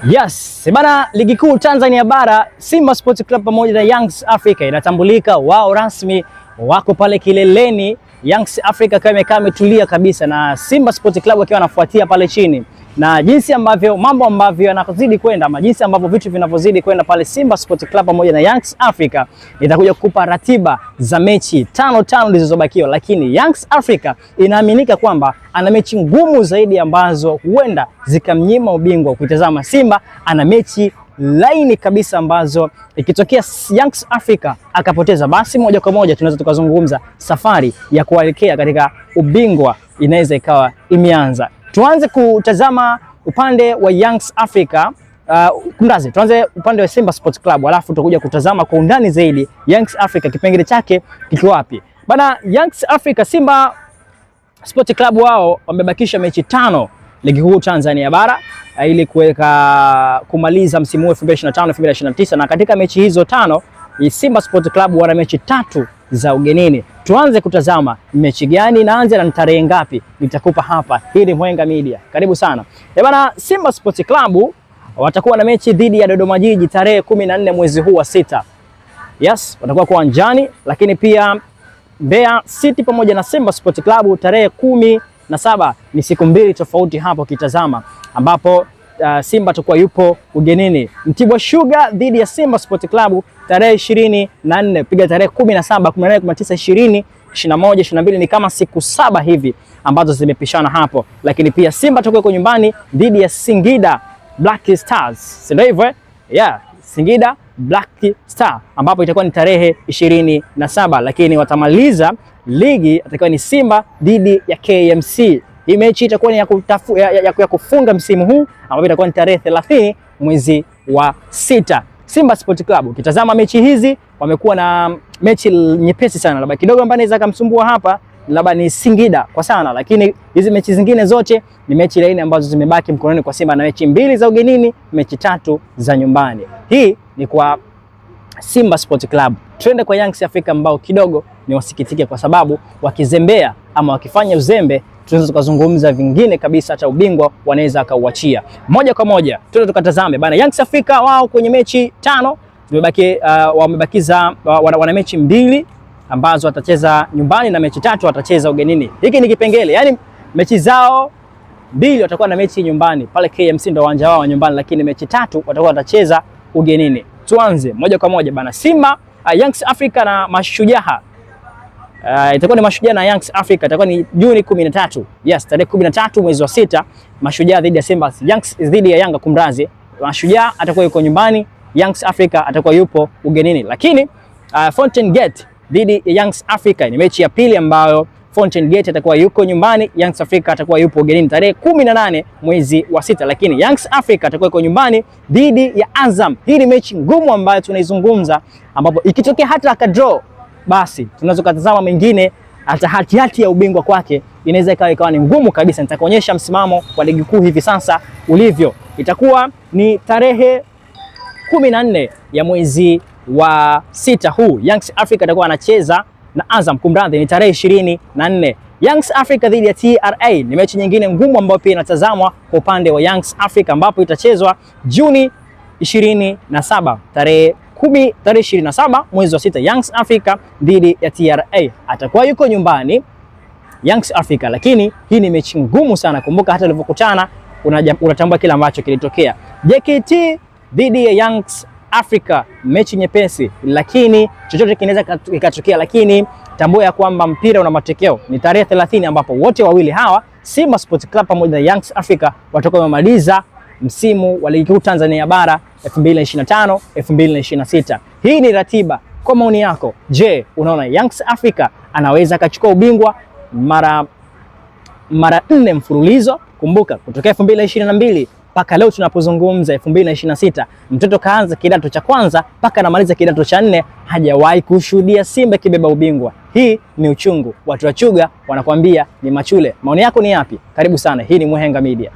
Yes, bana, ligi kuu Tanzania bara, Simba Sports Club pamoja na Youngs Africa inatambulika wao rasmi wako pale kileleni. Youngs Africa akiwa imekaa imetulia kabisa na Simba Sports Club akiwa anafuatia pale chini, na jinsi ambavyo mambo ambavyo yanazidi kwenda ama jinsi ambavyo vitu vinavyozidi kwenda pale Simba Sports Club pamoja na Youngs Africa, nitakuja kukupa ratiba za mechi tano tano zilizobakiwa, lakini Youngs Africa inaaminika kwamba ana mechi ngumu zaidi ambazo huenda zikamnyima ubingwa. Ukitazama Simba ana mechi laini kabisa ambazo ikitokea Youngs Africa akapoteza, basi moja kwa moja tunaweza tukazungumza safari ya kuelekea katika ubingwa inaweza ikawa imeanza. Tuanze kutazama upande wa Youngs Africa. Kumrazi, tuanze upande wa Simba Sports Club alafu tutakuja kutazama kwa undani zaidi Youngs Africa kipengele chake kiko wapi. Bana, Youngs Africa, Simba Sport Club wao wamebakisha mechi tano ligi kuu Tanzania bara ili kuweka kumaliza msimu huu 2025 2029, na katika mechi hizo tano Simba Sport Club wana mechi tatu za ugenini. Tuanze kutazama mechi gani inaanza na tarehe ngapi, nitakupa hapa. Hii ni Mwenga Media, karibu sana. Eh bana, Simba Sport Club watakuwa na mechi dhidi ya Dodoma Jiji tarehe 14 mwezi huu wa sita. Yes, watakuwa kwa uwanjani, lakini pia Mbeya City pamoja na Simba Sport Club tarehe 17, ni siku mbili tofauti hapo ukitazama, ambapo Simba atakuwa yupo ugenini. Mtibwa Sugar dhidi ya Simba Sport Club tarehe 24, piga tarehe 17, 18, 19, 20, 21, 22, ni kama siku saba hivi ambazo zimepishana hapo. Lakini pia Simba atakuwa yuko nyumbani dhidi ya Singida Black Stars, si ndio hivyo eh? Yeah, Singida Black Star ambapo itakuwa ni tarehe 27, lakini watamaliza ligi atakuwa ni Simba dhidi ya KMC. Hii mechi itakuwa ni ya kufunga msimu huu ambapo itakuwa ni tarehe 30 mwezi wa sita. Simba Sport Club ukitazama mechi hizi wamekuwa na mechi nyepesi sana, labda kidogo ambaye anaweza kumsumbua hapa labda ni Singida kwa sana, lakini hizi mechi zingine zote ni mechi laini ambazo zimebaki mkononi kwa Simba, na mechi mbili za ugenini, mechi tatu za nyumbani. Hii ni kwa Simba Sport Club. Twende kwa Youngs Africa ambao kidogo ni wasikitike, kwa sababu wakizembea ama wakifanya uzembe tunaweza tukazungumza vingine kabisa, hata ubingwa wanaweza akauachia moja kwa moja. Twende tukatazame bana, Youngs Africa wao kwenye mechi tano zimebaki, wamebakiza wana mechi mbili ambazo watacheza nyumbani na mechi tatu watacheza ugenini. Hiki ni kipengele, yani mechi zao mbili watakuwa na mechi nyumbani pale KMC, ndio uwanja wao wa nyumbani, lakini mechi tatu watakuwa watacheza ugenini. Tuanze moja kwa moja bana, Simba Youngs Africa na Mashujaa. Itakuwa ni Mashujaa na Youngs Africa, itakuwa ni Juni 13. Yes, tarehe 13 mwezi wa sita, Mashujaa dhidi ya Simba, Youngs dhidi ya Yanga, kumrazi. Mashujaa atakuwa yuko nyumbani, Youngs Africa atakuwa yupo ugenini. Lakini Fountain Gate dhidi ya Youngs Africa ni mechi ya pili ambayo Fountain Gate atakuwa yuko nyumbani, Youngs Africa atakuwa yupo ugenini tarehe 18 mwezi wa sita. Lakini Youngs Africa atakuwa yuko nyumbani dhidi ya Azam. Hii ni mechi ngumu ambayo tunaizungumza, ambapo ikitokea hata akadraw basi tunaweza kutazama mengine, hata hatihati ya ubingwa kwake inaweza ikawa ni ngumu kabisa. Nitakuonyesha msimamo wa ligi kuu hivi sasa ulivyo. Itakuwa ni tarehe 14 ya mwezi wa sita huu, Youngs Africa atakuwa anacheza na Azam, kumradhi, ni tarehe 24. Youngs Africa dhidi ya TRA ni mechi nyingine ngumu ambayo pia inatazamwa kwa upande wa Youngs Africa, ambapo itachezwa Juni 27 tarehe 10, tarehe 27 mwezi wa sita, Youngs Africa dhidi ya TRA. Atakuwa yuko nyumbani Youngs Africa, lakini hii ni mechi ngumu sana. Kumbuka hata walivyokutana unatambua kile ambacho kilitokea. JKT dhidi ya Youngs Africa, mechi nyepesi, lakini chochote kinaweza kikatokea, lakini tambua ya kwamba mpira una matokeo. Ni tarehe 30 ambapo wote wawili hawa Simba Sports Club pamoja na Youngs Africa watakuwa wamemaliza msimu wa ligi kuu Tanzania bara 2025 2026. Hii ni ratiba. Kwa maoni yako, je, unaona Youngs Africa anaweza akachukua ubingwa mara nne mfululizo? Kumbuka kutokea 2022 mpaka leo tunapozungumza 2026, mtoto kaanza kidato cha kwanza mpaka anamaliza kidato cha nne, hajawahi kushuhudia Simba ikibeba ubingwa. Hii ni uchungu. Watu wa Chuga wanakuambia ni machule. Maoni yako ni yapi? Karibu sana. Hii ni Mwenga Media.